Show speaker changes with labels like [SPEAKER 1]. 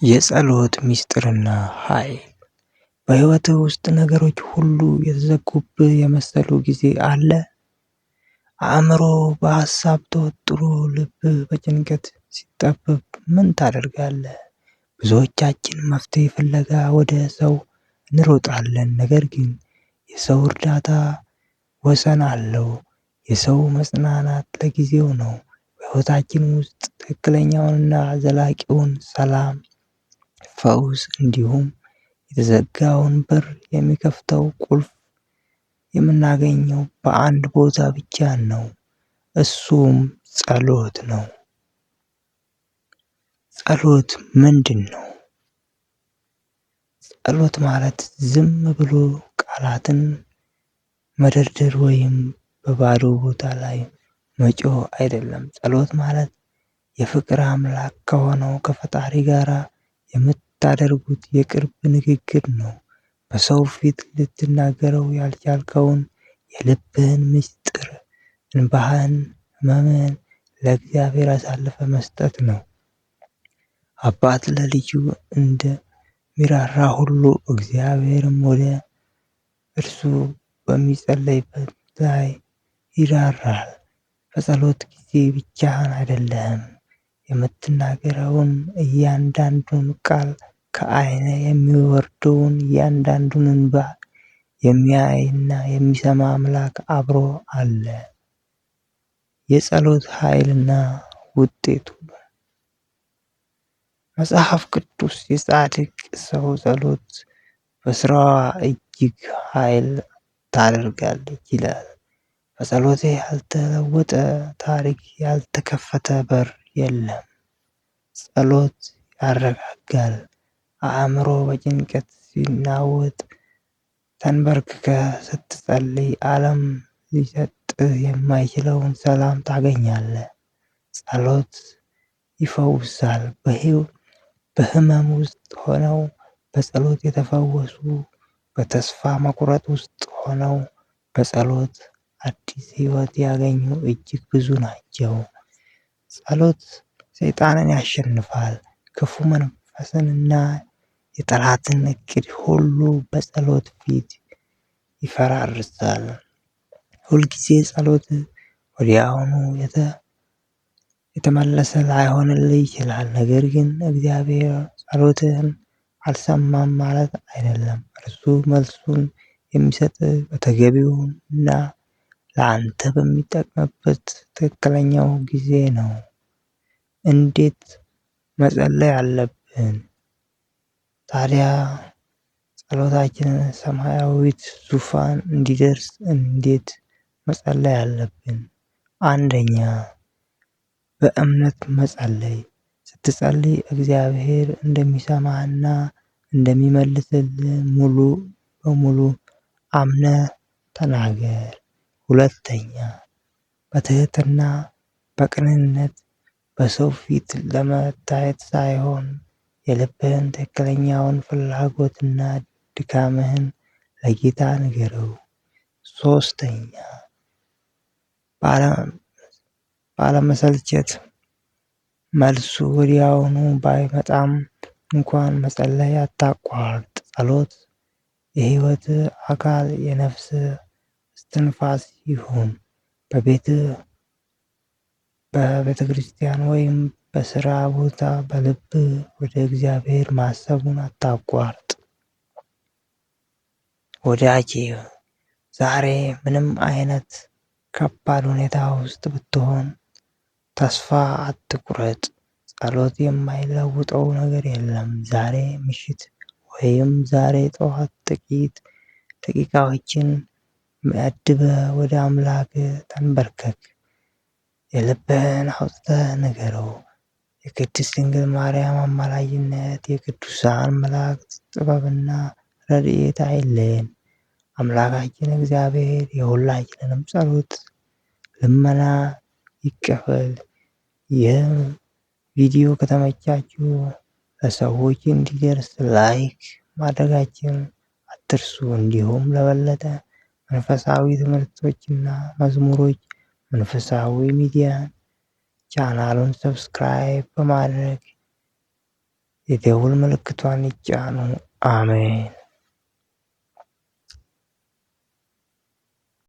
[SPEAKER 1] የጸሎት ምስጢርና ኃይል። በሕይወትህ ውስጥ ነገሮች ሁሉ የተዘጉብህ የመሰሉ ጊዜ አለ? አእምሮ በሐሳብ ተወጥሮ ልብህ በጭንቀት ሲጠበብ ምን ታደርጋለህ? ብዙዎቻችን መፍትሄ ፍለጋ ወደ ሰው እንሮጣለን። ነገር ግን የሰው እርዳታ ወሰን አለው። የሰው መጽናናት ለጊዜው ነው። በሕይወታችን ውስጥ ትክክለኛውንና ዘላቂውን ሰላም፣ ፈውስ እንዲሁም የተዘጋውን በር የሚከፍተው ቁልፍ የምናገኘው በአንድ ቦታ ብቻ ነው። እሱም ጸሎት ነው። ጸሎት ምንድን ነው? ጸሎት ማለት ዝም ብሎ ቃላትን መደርደር ወይም በባዶ ቦታ ላይ መጮህ አይደለም። ጸሎት ማለት የፍቅር አምላክ ከሆነው ከፈጣሪ ጋር የምታደርጉት የቅርብ ንግግር ነው። በሰው ፊት ልትናገረው ያልቻልከውን የልብህን ምስጢር፣ እንባህን፣ ሕመምህን ለእግዚአብሔር አሳልፈ መስጠት ነው። አባት ለልጁ እንደሚራራ ሁሉ እግዚአብሔርም ወደ እርሱ በሚጸለይበት ላይ ይራራል። በጸሎት ጊዜ ብቻህን አይደለህም። የምትናገረውን እያንዳንዱን ቃል፣ ከዓይንህ የሚወርደውን እያንዳንዱን እንባ የሚያይና የሚሰማ አምላክ አብሮ አለ። የጸሎት ኃይልና ውጤቱ። መጽሐፍ ቅዱስ የጻድቅ ሰው ጸሎት በስራዋ እጅግ ኃይል ታደርጋለች ይላል። በጸሎት ያልተለወጠ ታሪክ፣ ያልተከፈተ በር የለም። ጸሎት ያረጋጋል። አእምሮ በጭንቀት ሲናወጥ ተንበርክከህ ስትጸልይ ዓለም ሊሰጥህ የማይችለውን ሰላም ታገኛለህ። ጸሎት ይፈውሳል። በህመም ውስጥ ሆነው በጸሎት የተፈወሱ፣ በተስፋ መቁረጥ ውስጥ ሆነው በጸሎት አዲስ ሕይወት ያገኙ እጅግ ብዙ ናቸው። ጸሎት ሰይጣንን ያሸንፋል። ክፉ መንፈስንና የጠላትን እቅድ ሁሉ በጸሎት ፊት ይፈራርሳል። ሁልጊዜ ጸሎት ወዲያውኑ የተመለሰ ላይሆንልህ ይችላል። ነገር ግን እግዚአብሔር ጸሎትህን አልሰማም ማለት አይደለም። እርሱ መልሱን የሚሰጥህ በተገቢውና ለአንተ በሚጠቅምበት ትክክለኛው ጊዜ ነው። እንዴት መጸለይ አለብን? ታዲያ ጸሎታችንን ሰማያዊት ዙፋን እንዲደርስ እንዴት መጸለይ አለብን? አንደኛ፣ በእምነት መጸለይ። ስትጸልይ እግዚአብሔር እንደሚሰማህና እንደሚመልስልህ ሙሉ በሙሉ አምነህ ተናገር። ሁለተኛ፣ በትህትና በቅንነት፣ በሰው ፊት ለመታየት ሳይሆን የልብህን ትክክለኛውን ፍላጎትና ድካምህን ለጌታ ንገረው። ሶስተኛ፣ ባለመሰልቸት፣ መልሱ ወዲያውኑ ባይመጣም እንኳን መጸለይ አታቋርጥ። ጸሎት የሕይወት አካል፣ የነፍስ እስትንፋስ ይሁን። በቤትህ፣ በቤተክርስቲያን ወይም በስራ ቦታ በልብህ ወደ እግዚአብሔር ማሰቡን አታቋርጥ። ወዳጄ፣ ዛሬ ምንም አይነት ከባድ ሁኔታ ውስጥ ብትሆን ተስፋ አትቁረጥ። ጸሎት የማይለውጠው ነገር የለም። ዛሬ ምሽት ወይም ዛሬ ጠዋት ጥቂት ደቂቃዎችን መድበህ ወደ አምላክ ተንበርከክ። የልብህን አውጥተህ ንገረው። የቅድስት ድንግል ማርያም አማላጅነት፣ የቅዱሳን መላእክት ጥበብና ረድኤት አይለየን። አምላካችን እግዚአብሔር የሁላችንንም ጸሎት ልመና ይቀበል። ይህ ቪዲዮ ከተመቻችሁ ለሰዎች እንዲደርስ like ማድረጋችን አትርሱ። እንዲሁም ለበለጠ መንፈሳዊ ትምህርቶችና መዝሙሮች መንፈሳዊ ሚዲያን ቻናሉን subscribe በማድረግ የደውል ምልክቷን ይጫኑ። አሜን።